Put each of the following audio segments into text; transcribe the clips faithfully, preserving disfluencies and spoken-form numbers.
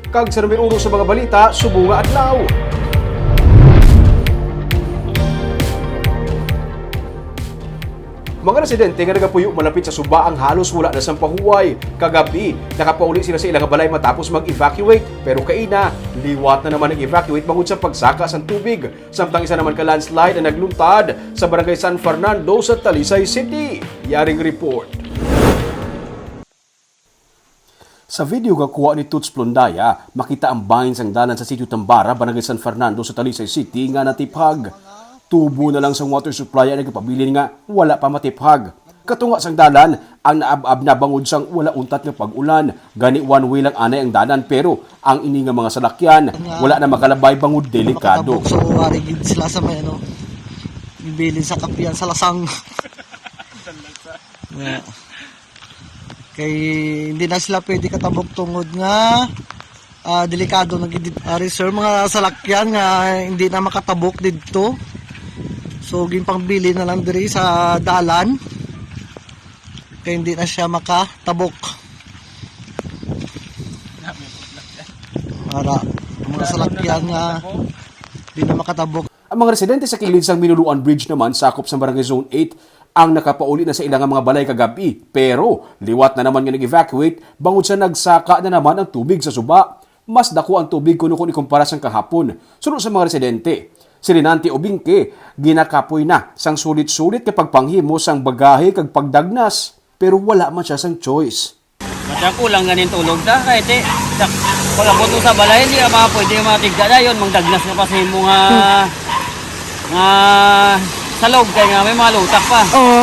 Kag sa numero sa mga balita subong nga adlaw. Mga residente nga nagapuyo malapit sa suba ang halos wala na sang pahuway. Kagab-i, nakapauli sila sa ilang balay matapos mag-evacuate. Pero kaina, liwat na naman nag-evacuate bangod sa pagsaka sang tubig. Samtang isa naman ka landslide ang nagluntad sa Barangay San Fernando sa Talisay City. Yaring report. Sa video nga kuha ni Toots Plondaya, makita ang bahin sang dalan sa Sitio Tambara, Barangay San Fernando sa Talisay City nga natiphag. Tubo na lang sang water supply ang nagapabilin nga wala pa matiphag. Katunga sang dalan, ang naab-ab na bangod sang wala untat nga pag-ulan. Gani one way lang anay ang dalan, pero ang ini nga mga salakyan wala na makalabay bangod delikado. Makatabok, so wari gid sila sa may ano, bilin sa kapihan sa lasang. Yeah. Kay hindi na sila pwede katabok tungod nga, ah, delikado na gid, ah, reserve mga salakyan nga hindi na makatabok didto. So ginpangbilin na lang diri sa dalan kay hindi na siya makatabok. Para ang mga salakyan nga di na makatabok. Ang mga residente sa kilid sang Minuluan Bridge naman, sakop sa Barangay Zone eight, ang nakapauli na sa ilang mga balay kagab-i. Pero liwat na naman nga nag-evacuate bangod sa nagsaka na naman ang tubig sa suba. Mas dako ang tubig kuno kon ikumpara sang kahapon. Suno sa mga residente, si Renante Obingke ginakapoy na sang sulit-sulit nga pagpanghimo sang bagahe kag pagdagnas, pero wala man siya sang choice. Matya, kulang ganin tulog ta, kay ti, sa, pag-abot mo sa balay, hindi ka mga pwede matigda dayon, mangdagnas ka pa sa imo nga, nga salog, kay nga may mga lutak pa. Oo.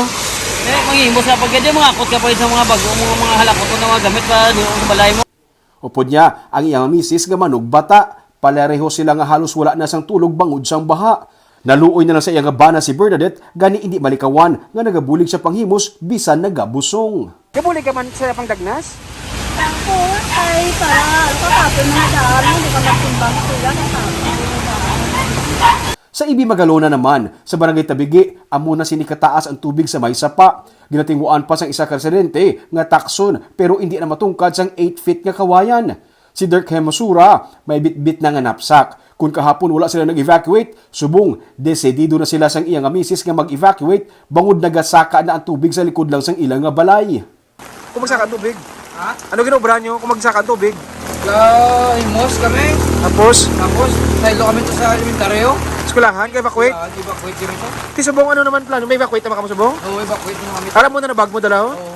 Eh, manghimos ka pag di, mga akot ka pa sa mga bago mo, mga halakot mo na mga gamit pa doon sa balay mo. Upod niya, ang iyang misis nga manugbata, palareho sila nga halos wala na sang tulog bangod sang baha. Naluoy na lang sa iya nga bana si Bernadette, gani indi malikawan nga nagabulig sa panghimos bisan nagabusong. Gabulig ka man sa pangdagnas? Ako, ay, para, ano ka, kaso na daan, hindi ka magtimbang sila, katapos. Sa Ibi Magalona naman, sa Barangay Tabigi, amo na sini kataas ang tubig sa may sapa. Ginatinguan pa sang isa ka residente nga takson, pero indi na matungkad sang eight feet nga kawayan. Si Dirk Hermosura may bitbit na nga knapsack. Kun kahapon wala sila nag-evacuate, subong desidido na sila sang iya nga misis nga mag-evacuate bangod nagasaka na ang tubig sa likod lang sang ila nga balay. Kung magsaka ang tubig? Ha? Ano ginaobra nyo kung magsaka ang tubig? Sa himos kami. Tapos? Tapos, saylo kami to sa elementaryo. Eskwelahan, ka-evacuate? Ah, evacuate kami to. Ti subong, ano naman plano? May evacuate naman kamo subong? Oo, evacuate naman kami. Alam mo na na bag mo dalaw? Oo.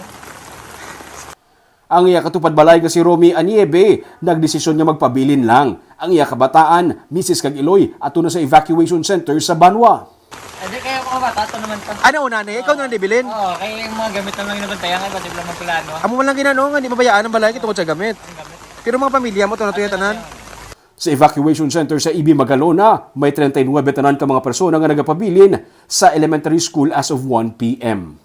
Ang iya katupad balay nga si Romy Aniebe nagdesisyon nga magpabilin lang. Ang iya kabataan, misis kag iloy, ato na sa evacuation center sa Banwa. Hindi, kaya mga bata, ito naman to. Ano, una ni? Ikaw na lang dibilin? Oo, kaya yung mga gamit lang yung nabantayan, kaya pati lang magplano. Amo man lang ginano nga, hindi mabayaan ang balay tungod sa gamit. Ang gamit. Pero mga pamilya mo, ito na to yung tanan. Sa evacuation center sa Ibi Magalona, may treinta y nuebe tanan ka mga persona nga nagapabilin sa elementary school as of one P M.